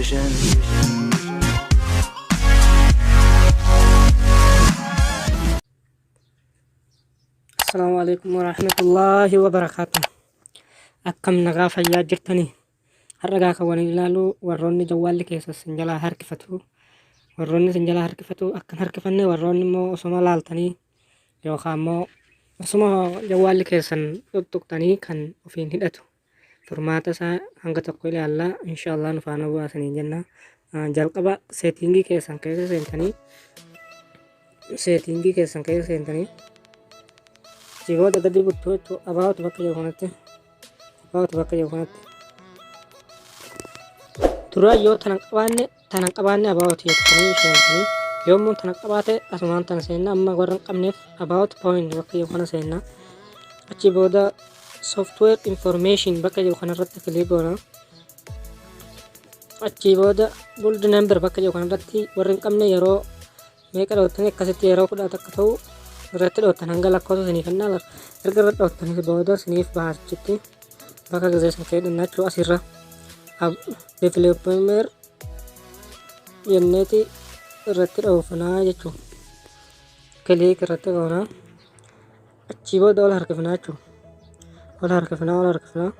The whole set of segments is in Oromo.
vision? Assalaamu alaikum warahmatullaahi wabarakaatu. Akkam nagaa fayyaa jirtanii? Har'a gaa kan waliin ilaalu warroonni jawwaalli keessa sin jalaa harkifatu. Warroonni sin jalaa harkifatu akkan harkifanne, warroonni immoo osoma laaltanii yookaan immoo osoma jawwaalli keessan tuttuqxanii kan ofiin hidhatu. Furmaata isaa hanga tokko ilaalla. Inshaallah nu faana bu'aa isiniin jenna. Jalqaba seetingii keessan keessa seentanii, seetingii keessan keessa seentanii, achii booda gadi buttuu jechuudha. About bakka jiru kanatti, about bakka jiru kanatti dura yoo tana qabaanne, tana qabaanne about jettanii seentanii, yommuu tana qabaate asumaan tana seenna. Amma warra hin qabneef about phone bakka jiru kana seenna. Achi booda software information bakka jiru kanarratti click goona. Achii booda build number bakka jiru kanarratti warri hin qabne yeroo meeqa dhoottanii, akkasitti yeroo 11 ta'u irratti dhoottan, hanga lakkoofsa isiniif kennaa. Erga irra dhoottanii booda isiniif baha. Achitti bakka gizee fayyadannaa jechuudha. Asirra developer jenneeti irratti dhoofnaa jechuudha. Click irratti goonaa, achii booda ol harkifnaa jechuudha. Ol harkifnaa, ol harkifnaa.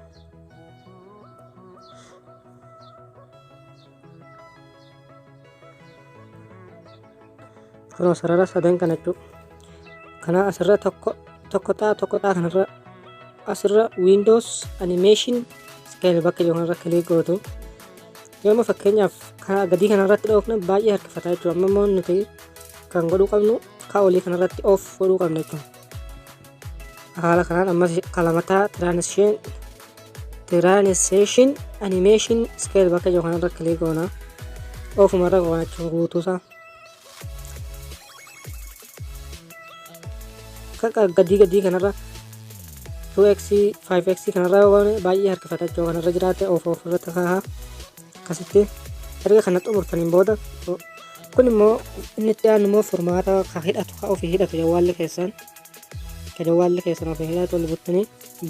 Kunoo sarara sadan kana jechuudha. Kana asirra tokko tokko xaa tokko xaa kanarra, asirra Windows Animation Scale bakka jiru kanarra click gootu. Yooma fakkeenyaaf kana gadii kanarratti dhoofne baay'ee harkifataa jechuudha. Amma immoo nuti kan godhuu qabnu ka olii kanarratti off godhuu qabna jechuudha. Haala kanaan ammas kalamataa transition animation scale bakka jiru kanarra click goona. Ofumarra goona jechuudha guutuusaa. Gadii gadii kanarra 2x 5x kanarra yoo goone baay'ee harkifata jechuudha. Kanarra jiraate off off irratti kahaa. Akkasitti erga kana xumurtaniin booda, kun immoo inni itti aanu immoo furmaata ka hidhatu, ka ofii hidhatu, jawwaalli keessan, ka jawwaalli keessan ofii hidhatu, ol buttanii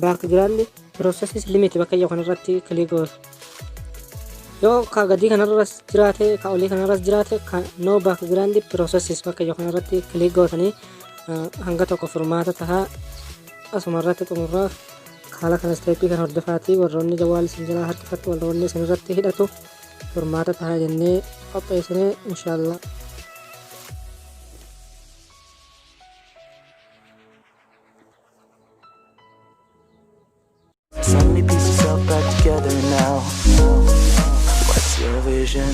background processes limit bakka jiru kanarratti click gootu. Yoo ka gadii kanarras jiraate, ka olii kanarras jiraate, ka no background processes bakka jiru kanarratti click gootanii hanga tokko furmaata tahaa. Asuma irratti xumurraa. Haala kana step kan hordofaatii warroonni jawwaalli isin jalaa harkifatu, warroonni isin irratti hidhatu, furmaata tahaa jennee qopheessinee inshaallah. Suddenly piece yourself back together now. What's your vision?